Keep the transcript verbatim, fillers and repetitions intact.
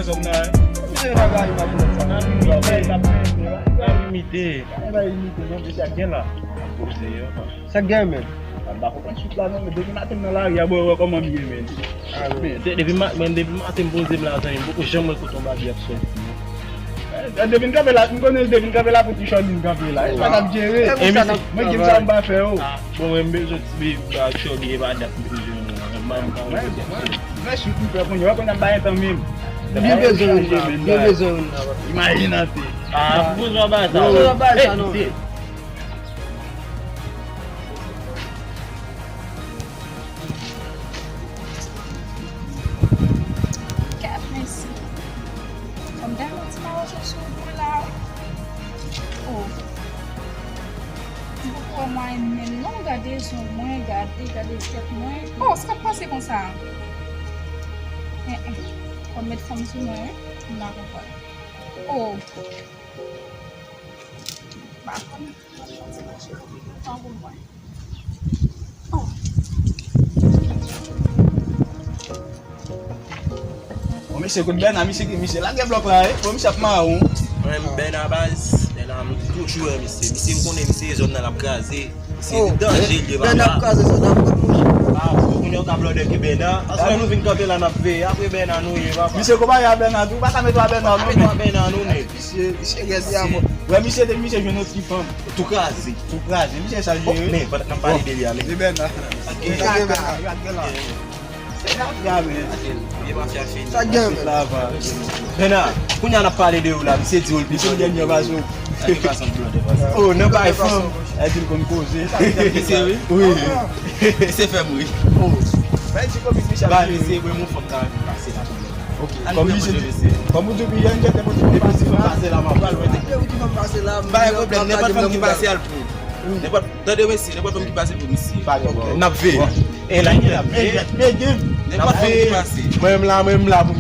Zòn nan, eh. Misye nan gari machin sa. Nan limite, nan limite. Nan limite, non, mesye, ak gen la. Poze yo. Sa k gen, men? M pa konprann chit la, non, men depi maten m nan lari a, bò, wè kòman m ye, men. Ah, wi. Men, de-, depi ma-, men depi maten m poze m la, zanmi, m poko janm wè kote yon bagay ap sòti. Eh, depi n kanpe la, m konnen depi n kanpe la, pou ti Chòlin kanpe la. E sa k ap jere. E misye, mwen, gen sa m pa fè, yo. Ah, bon, mwen, m bezwen ti bebe ak Chòlin, e pa dat m bezwen, non. Mwen, mwen, mwen, chit m fè kounye a, wè kounye a m pa gen tan menm. Byen bezwen youn nan, byen bezwen youn nan. Imajinante. Ah, pou sa ba sa. Pou sa ba sa, non. Kèt, mesye. Kòm dèyè yon ti mawozo sou mwen la, wi. Oh. M poko wè mwayen menm non, gade zong mwen, gade, gade tèt mwen. Oh, sa k ap pase konsa? Eh, eh. Kòm met fanm sou mwen, wi. M pa konprann. Oh. M pa konn. Tankou mwen. Oh. Bon, mesye, kout Bèna, misye, misye lage blòk la, eh. Bon, misye ap mawon. Mwen, Bèna baz, Bèna, m toujou wè misye. Misye, m konnen misye zòn nan l ap kraze. Misye danje, li Bèna ap kraze zòn nan, kout mouche. Ah, bon, kounye a w ka blòdè ke Bèna. Paske nou vin kanpe la, n ap veye. Apre Bèna, nou ye, papa. Misye konpayi a Bèna, tou, pa ka mete w a Bèna, non, men. Misye, misye rèd li a mò. Wè, misye, depi misye jwenn yon ti fanm. Tou kraze. Tou kraze. Misye sa jere. Men, pandan n ap pale de li a, men. Li Bèna. Gade la. Se la, men. Sa gen, men. Bèna, kounye a n ap pale de ou la, misye di ou l pi blòdè. Misye dènye pase w. Oh, nan bay fanm. Èske l konn koze? Misye, wi. Wi. Misye fè m ri. Oh. Ba, misye, mwen, yon fanm ka pase la. Ok. Kòm misye, kòm ou di pi jèn, jèn, nenpòt ki pase la, m ap pral wè. Nenpòt ki pase la, m ap pral wè. Pa gen pwoblèm, nenpòt fanm ki pase, al pou ou. Nenpòt, tande mesye, nenpòt fanm ki pase pou misye. Pa gen pwoblèm. N ap veye. E la, e la. Nenpòt fanm ki pase. Mwen menm la, mwen menm la pou m